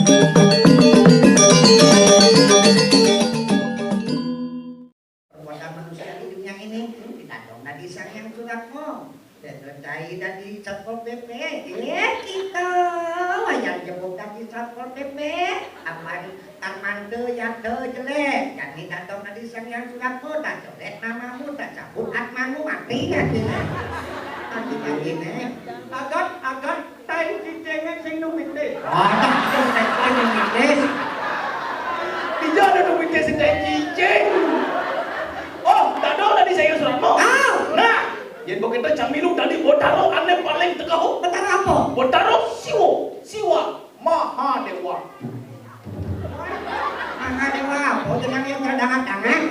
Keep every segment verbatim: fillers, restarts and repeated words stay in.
Perbuatan manusia di dunia ini, hmm, kita dong dari Sang Hyang Suratmo. Dan dari Satpol P P, eh, kita yang jebuk dari Satpol P P, apa Armando ya teu jelek, jadi datang dari Sang Hyang Suratmo, tak jelek namamu, tak cabut atmamu, mati nanti. Mati lagi nih. Agat, agat, tai cicingnya sing nu mite. Wadah, sing tai cicing nu mite. Tidak ada nu mite sing tai cicing. Oh, tak ada tadi saya surat mau. Ah. Nah, yang begitu camilu tadi botaro aneh paling tekahu. Botaro apa? Botaro siwo, siwa, Mahadewa. Mahadewa apa? Jangan yang terdangan-dangan.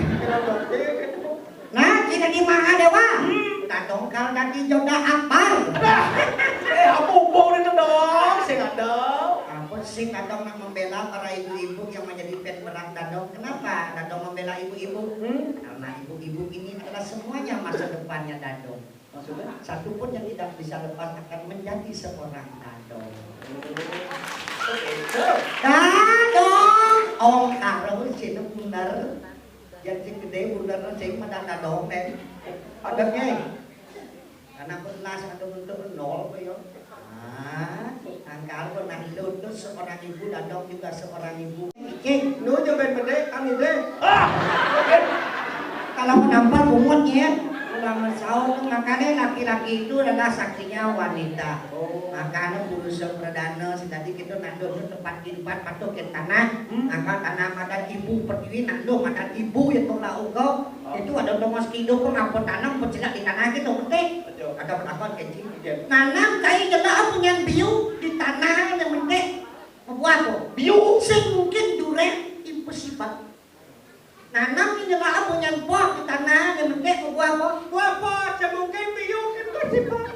Nah, kita di Mahadewa. Hmm. Tatongkal dadi joda apal. Adah. Eh, apa hubung itu dong? Sing ada. Apa sih Dadong nak membela para ibu-ibu yang menjadi fan berat Dadong? Kenapa Dadong membela ibu-ibu? Hmm? Karena ibu-ibu ini adalah semuanya masa depannya Dadong. Maksudnya? Satu pun yang tidak bisa lepas akan menjadi seorang Dadong. Oh, gitu. Dadong, ongkar sih bener. Yang sing gede bener sing pada Dadong, men. Ada, Nyai. Karena aku telas ada untuk nol kok ya. Ah, angkal pernah lulus seorang ibu, Dadong juga seorang ibu. Iki, lu coba bedek kami deh. Ah! Kalau menampar bungut ya, kalau mesau tuh makanya laki-laki itu adalah saksinya wanita. Oh. Makanya purusa pradana sing tadi kita nak duduk tempat di tempat patuh ke tanah, hmm? Angkal tanah madan ibu pertiwi, nak lu madan ibu ya tolak engkau. Itu ada tongos kidu pun apa tanam pecilak di tanah gitu, penting. Betul. Ada pendapat kecil. Iya. Nanam kai jelak punyan biu di tanah yang penting. Buah apa? Biu. Sing mungkin duren impossible. Nanam ini jelak punyan pot di tanah yang penting buah apa? Buah pot, sing mungkin biu impossible.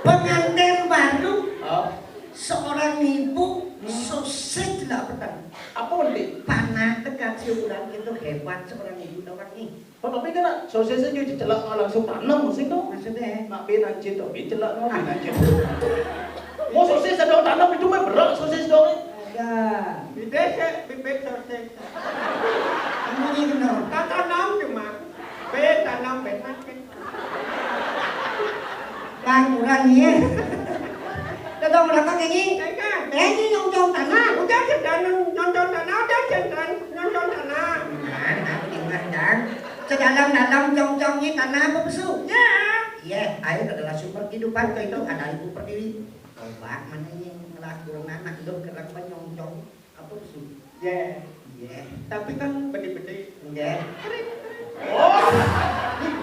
Pengantin baru. Oh. Seorang ibu, hmm, sosis lah petang. Apa nanti? Panah tekan si orang itu hebat seorang ibu tawar nih. Oh, tapi kan nak sosis aja dicelak langsung tanam mesti tuh. Maksudnya? Nak bin anjir tuh, bin celak no, bin anjir. Mau sosis ada tanam itu mah berat sosis dong. Ada. Bibit ya, bibit sosis. Kamu ini benar. Tak tanam cuma. Bin tanam, bin makin. Bang, kurang nih ya. Dadong belakang ini. Kan? Eh, ini nyongcong tanah. Udah cerita nyong-, nyongcong tanah, udah cerita nyongcong tanah. Nah, nah, ini mah, Dang. Sedalam-dalam congcong ini tanah apa besu? Ya. Iya, air adalah sumber kehidupan, itu ada ibu pertiwi. Coba mana ini ngelakuin anak hidup kerang nyongcong. Apa sih? Ya. Iya. Tapi kan bedi-bedi. Enggak. Oh,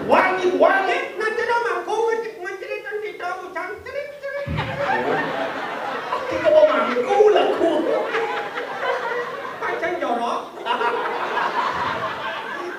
wangi, wangi. Nanti dong aku nge-, ngecerita cerita bujang cerit cerit. Kita mau mangku laku. Pancen jorok.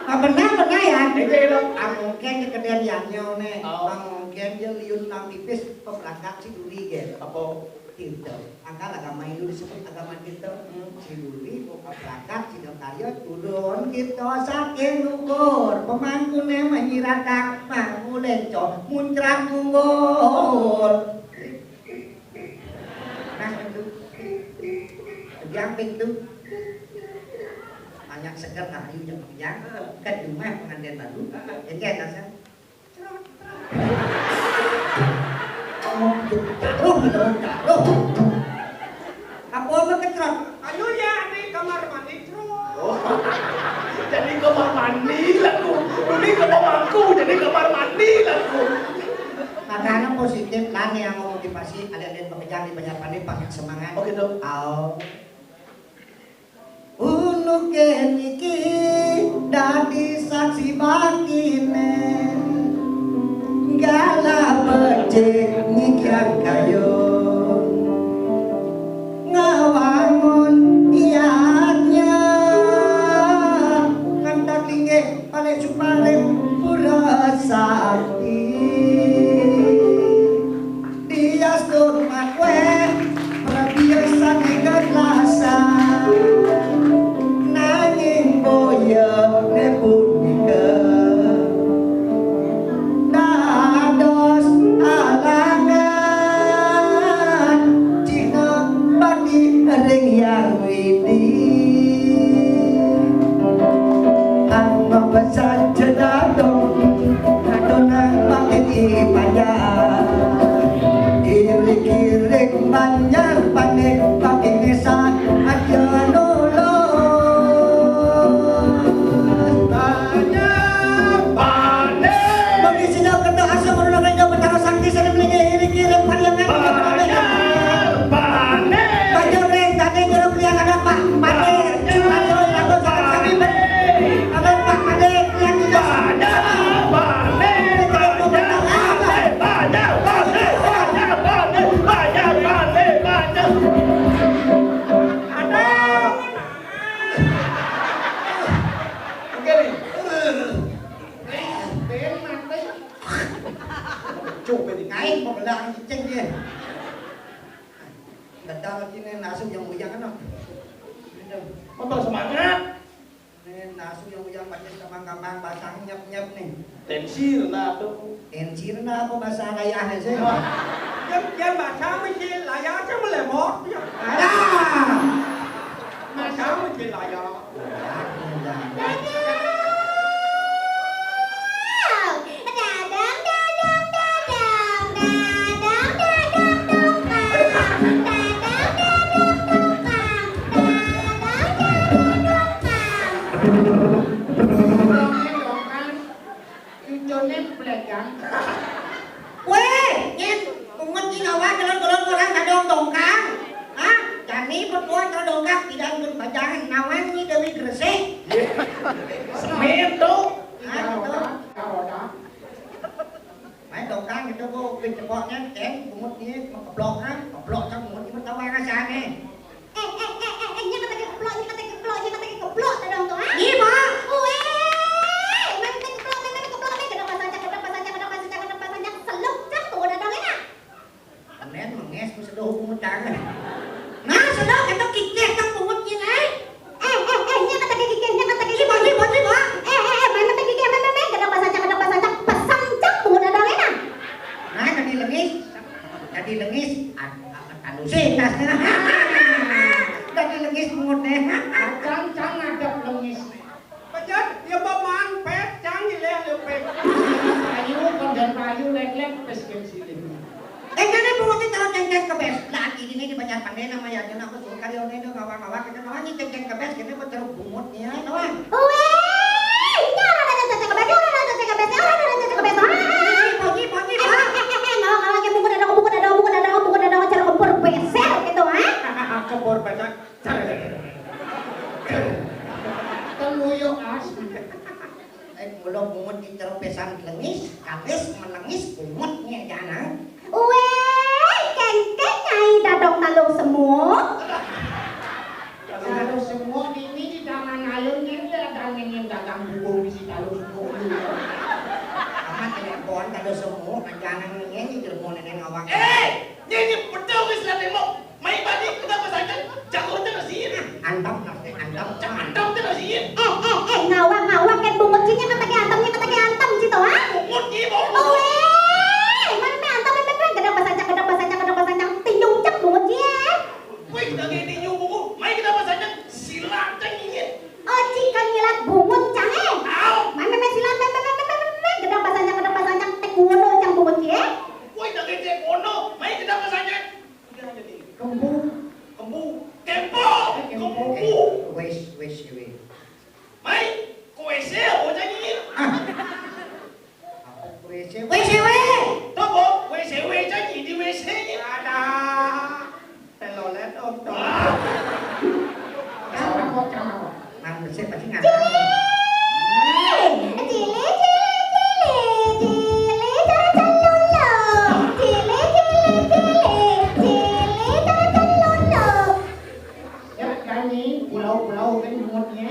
Ah, benar, benar ya. Iya, iya, dong. Ah, mungkin kegedean yang nyone. Oh. Ah, mungkin dia liun nang tipis pemerakat si duri gitu. Apa? Tirta. Angkal agama Hindu disebut agama Tirta. Hmm. Si Luli, Boka Prakat, Sidakarya, turun Tirta saking luhur. Pemangkune menyiratak, mangulenco, muncrat tunggul. Nah, itu. Yang pintu. Banyak seger, nah, ayo jangan yang. Kedua pengantin baru. Ini ada. Taruh gitu, taruh. Apa, apa kecrot? Ayo ya, ini kamar mandi, crot. Oh. Jadi kamar mandi laku. Ini kamar mangku, jadi kamar mandi laku. Makanya positif lah nih yang mau motivasi, ada-ada pekerjaan di banyak panik, pakai semangat. Oh, gitu. Au. Unuke niki dadi saksi bakine, galah becik nyikyang kayu, ngawangun niatnya, ngantak linggih paling suparing pura sakti. Diastun makwe, prabiasan ikat lasa, nanging boya ne punika dados Banjar Pandé, Pandé Désa, aja nulis. Banjar Pandé. Bagi sida kerta asa merunaknya Betara Sakti sida melinggi iriki ring parlemen. Banjar Pandé. Banjar ring tadi jero belian ada Pak Pandé. Banjar Pandé. Ada Pak Pandé yang kita. Banjar Pandé. Banjar Pandé. Ada. Oke nih. Ben mati. Coba nih, kain mau belang cicing dia. Betul lagi nih, nasu yang uyang kan. Apa semangat? Nih, nasu yang uyang pakai kembang-kembang basang nyep-nyep nih. Tensir nah tuh. Tensir nah apa bahasa layahnya sih? Nyep nyep basang mesti layah sih melemot ya. Alah. Basang mesti layah. Cucune plegang. Wéh, nyén, pungut nyén awak kelon-kelon orang kadong dongkang. Hah? Jani berbuat kadong dongkang, tidak ikut pajangan, nawang ni Dewi Gresik. Semén tuh. Hah, gitu. Main dongkang gitu, Bu. Wis cepoknya, ceng, pungut ni, keblok kan? Keblok kan pungut ni bertawang asané. Eh, eh, eh, eh, eh, nya kata keblok, nya kata keblok, nya kata keblok, dadong tuh, ha? Iya, Pak. Wéh, main kata keblok, main kata keblok, main kata pasancak, kata pasancak, kata pasancak, kata pasancak, seluk cang tuh dadong enak. Kemudian menges, ku seduh pungut tangan. Nah, seduh, kata kikir, kan pungut nya, eh. Eh, eh, eh, nya kata kikir, nya kata kikir. Iya, Pak, iya, Pak, iya, Pak. Eh, eh, eh, main kata kikir, main, main, main, kata pasancak, kata pasancak, pasancak, pungut dadong enak. Nah, tadi lengis, tadi lengis, ad-, ad-, aduh sih, tasnya. Tadi lengis pungut deh. Acan cang ngadep lengis. Pajan, ya paman, pet, cang ileh lepek. Ayu, kondan payu, lek-lek, pes kem silih. Eh, kene pungut ni tahu cengkeh kebes. Lagi ini di Banjar Pandé nama ya, jangan aku suruh kali ini dong, ngawang-ngawang, kita nawang ni cengkeh kebes, kene beteruk bungut ni, ya, nawang. Wéh, nya orang ada cengkeh kebes, orang ada cengkeh kebes, orang ada cengkeh kebes. Pagi, pagi, eh, eh, eh, eh, ngawang-ngawang, ke bungut ada, bungut ada, bungut ada, bungut ada, cara kebur beser gitu, ha? Kebur beser. Teluyuk as. Eh, mula bungut di terupisan lengis, habis melengis bungut nya jangan. Wéh, kengkeng nyai dadong taluh semuk. Taluh semuk ini di tangan ayun ini ada nengin dagang bubung bisi taluh semuk. Amat ada pohon taluh semuk, jangan nengin di dermo nengin awak. Eh, ini betul istilah tembok. Mai badi kita pasancak, jagur téh nasiin. Antam, antam. Cak antam téh nasiin. Eh, eh, eh, ngawak, ngawak, kan bungut cing, nya kata ke antam, nya kata ke antam, cito, ha? Bungut, ih, bau bungut. Wéh, mana meh antam, meh, meh, meh, gedang pasancak, gedang pasancak, gedang pasancak, tinjung cek bungut cing, eh. Wéh, kita gé tinjung bungut, mai kita pasancak, silat téh nyinyit. Oh, cing kan nyilat bungut, cang, eh. Au. Mana meh silat, meh, meh, meh, gedang pasancak, gedang pasancak, taekwondo, cang bungut cing, eh. Wéh, kita gé taekwondo, mai kita pasancak. Kembu. Kembu. Kempo. Eh, kempo. Kembu. Eh, wis, wis, wis. Mai, ku W C, bocah ini. Ah. Apa ku W C? W C W. Tuh, Bu, W C W, cah, di W C ini. Ada. Telolet, om, tuh. Ah. Cang, apa, cang, apa? Mang Besik pasti nggak tahu. Cili, cili, cili, cili, cara calon lo. Cili, cili, cili, cili, cara calon lo. Ya, kami pulau-pulau kan moodnya.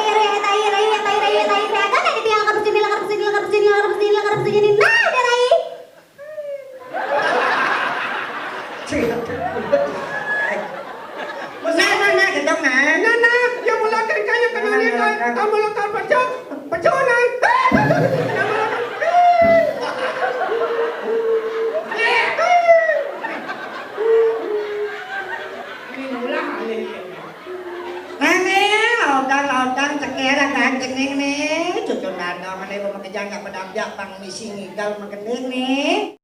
Nah, nih, lautang, lautang, ceker, agak cening, nih. Cucu dadong, nih, mau makejang, nggak pedamjak, pang misi ngigal, magending, nih.